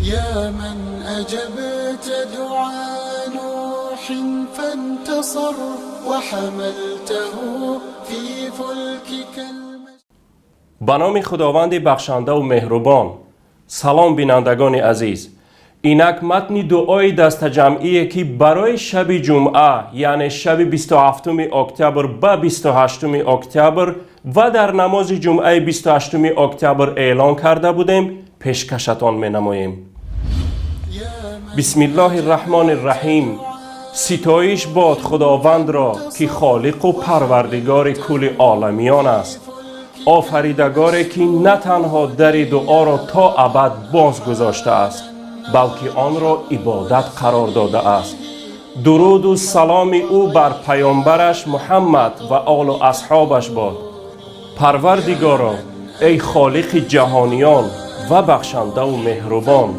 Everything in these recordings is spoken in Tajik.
يا من أجبت دعاء نوح فانتصر وحملته في فلكك. Ба номи Худованди бахшандаву меҳрубон. Салом, бинандагони азиз. Инак матни дуои дастаҷамъие, ки барои шаби ҷумъа, яъне шаби 27 октябр ба 28 октябр ва дар намози ҷумъаи 28 октябр эълон карда будем, пешкашатон менамоем. Бисмиллоҳи раҳмони раҳим. Ситоиш бод Худовандро, ки холиқу парвардигори кулли оламиён аст, офаридагоре, ки на танҳо дари дуоро то абад боз гузоштааст, балки онро ибодат қарор додааст. Дуруду саломи ӯ бар паёмбараш Муҳаммад ва олу асҳобаш бод. Парвардигоро, эй холиқи ҷаҳониён ва бахшандаву меҳрубон,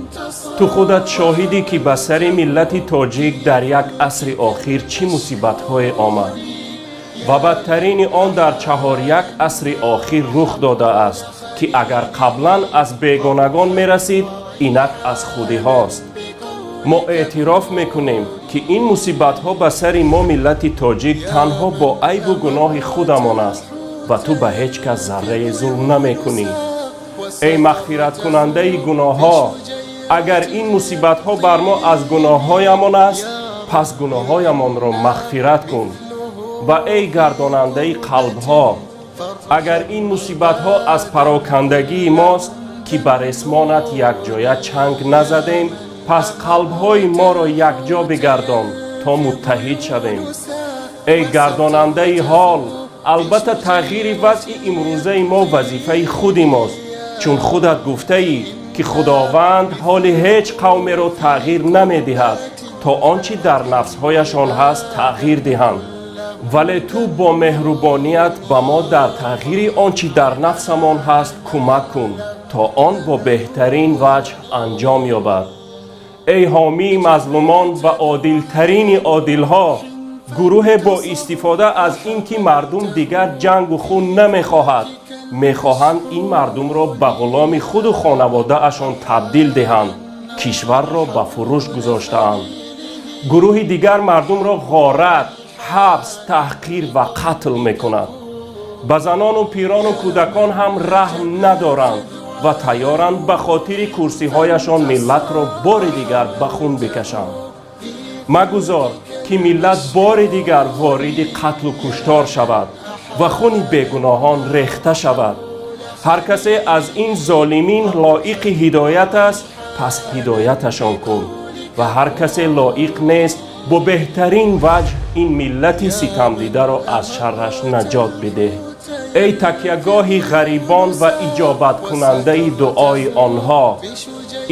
ту худат шоҳидӣ, ки ба сари миллати тоҷик дар як асри охир чӣ мусибатҳое омад ва бадтарини он дар чаҳоряк асри охир рух додааст, ки агар қаблан аз бегонагон мерасид, инак аз худиҳост. Мо эътироф мекунем, ки ин мусибатҳо ба сари мо, миллати тоҷик, танҳо бо айбу гуноҳи худамон аст ва ту ба ҳеҷ кас заррае зулм намекунӣ. Эй мағфираткунандаи гуноҳҳо, агар ин мусибатҳо бар мо аз гуноҳҳоямон аст, пас гуноҳҳоямонро мағфират кун. Ва эй гардонандаи қалбҳо, агар ин мусибатҳо аз парокандагии мост, ки ба ресмонат якҷоя чанг назадем, пас қалбҳои моро якҷо бигардон, то муттаҳид шавем. Эй гардонандаи ҳол, албатта, тағйири вазъи имрӯзаи мо вазифаи худи мост, чун худат гуфтаӣ, ки Худованд ҳоли ҳеҷ қавмеро тағйир намедиҳад, то он чӣ дар нафсҳояшон ҳаст тағйир диҳанд. Вале ту бо меҳрубоният ба мо дар тағйири он чӣ дар нафсамон ҳаст кӯмак кун, то он бо беҳтарин ваҷҳ анҷом ёбад. Эй ҳомии мазлумон ва одилтарини одилҳо, гурӯҳе бо истифода аз ин ки мардум дигар ҷангу хун намехоҳад, мехоҳанд ин мардумро ба ғуломи худу хонаводаашон табдил диҳанд, кишварро ба фурӯш гузоштаанд. Гурӯҳи дигар мардумро ғорат, ҳабс, таҳқир ва қатл мекунад. Ба занону пирону кӯдакон ҳам раҳм надоранд ва тайёранд ба хотири курсиҳояшон миллатро бори дигар ба хун бикашанд. Магузор, ки миллат бори дигар вориди қатлу куштор шавад ва хуни бегуноҳон рехта шавад. Ҳар касе аз ин золимин лоиқи ҳидоят аст, пас ҳидояташон кун ва ҳар касе лоиқ нест, бо беҳтарин ваҷҳ ин миллати ситамдидаро аз шарраш наҷот бидеҳ. Эй такягоҳи ғарибон ва иҷобаткунандаи дуои онҳо,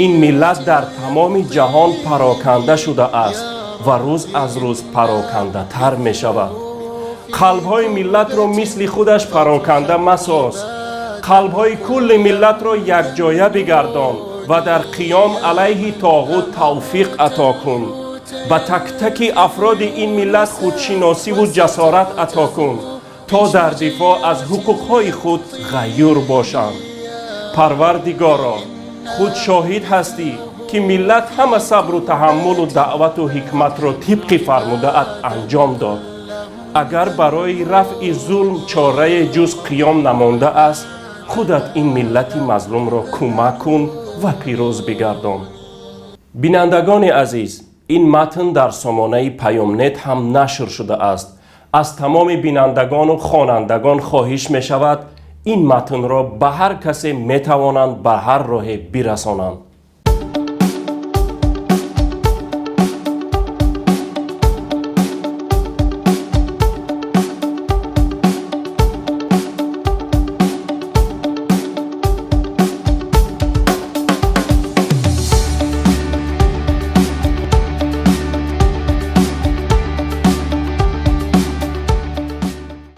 ин миллат дар тамоми ҷаҳон пароканда шудааст ва рӯз аз рӯз парокандатар мешавад. Қалбҳои миллатро мисли худаш пароканда масоз. Қалбҳои кулли миллатро якҷоя бигардон ва дар қиём алайҳи тоғут тавфиқ ато кун. Ба тактаки афроди ин миллат худшиносиву ҷасорат ато кун, то дар дифоъ аз ҳуқуқҳои худ ғайюр бошанд. Парвардигоро, худ шоҳид ҳастӣ, ки миллат ҳама сабру таҳаммулу даъвату ҳикматро тибқи фармудаат анҷом дод. Агар барои рафъи зулм чорае ҷуз қиём намондааст, худат ин миллати мазлумро кӯмак кун ва пирӯз бигардон. Бинандагони азиз, ин матн дар сомонаи Паёмнет ҳам нашр шудааст. Аз тамоми бинандагону хонандагон хоҳиш мешавад, ин матнро ба ҳар касе метавонанд, ба ҳар роҳе бирасонанд.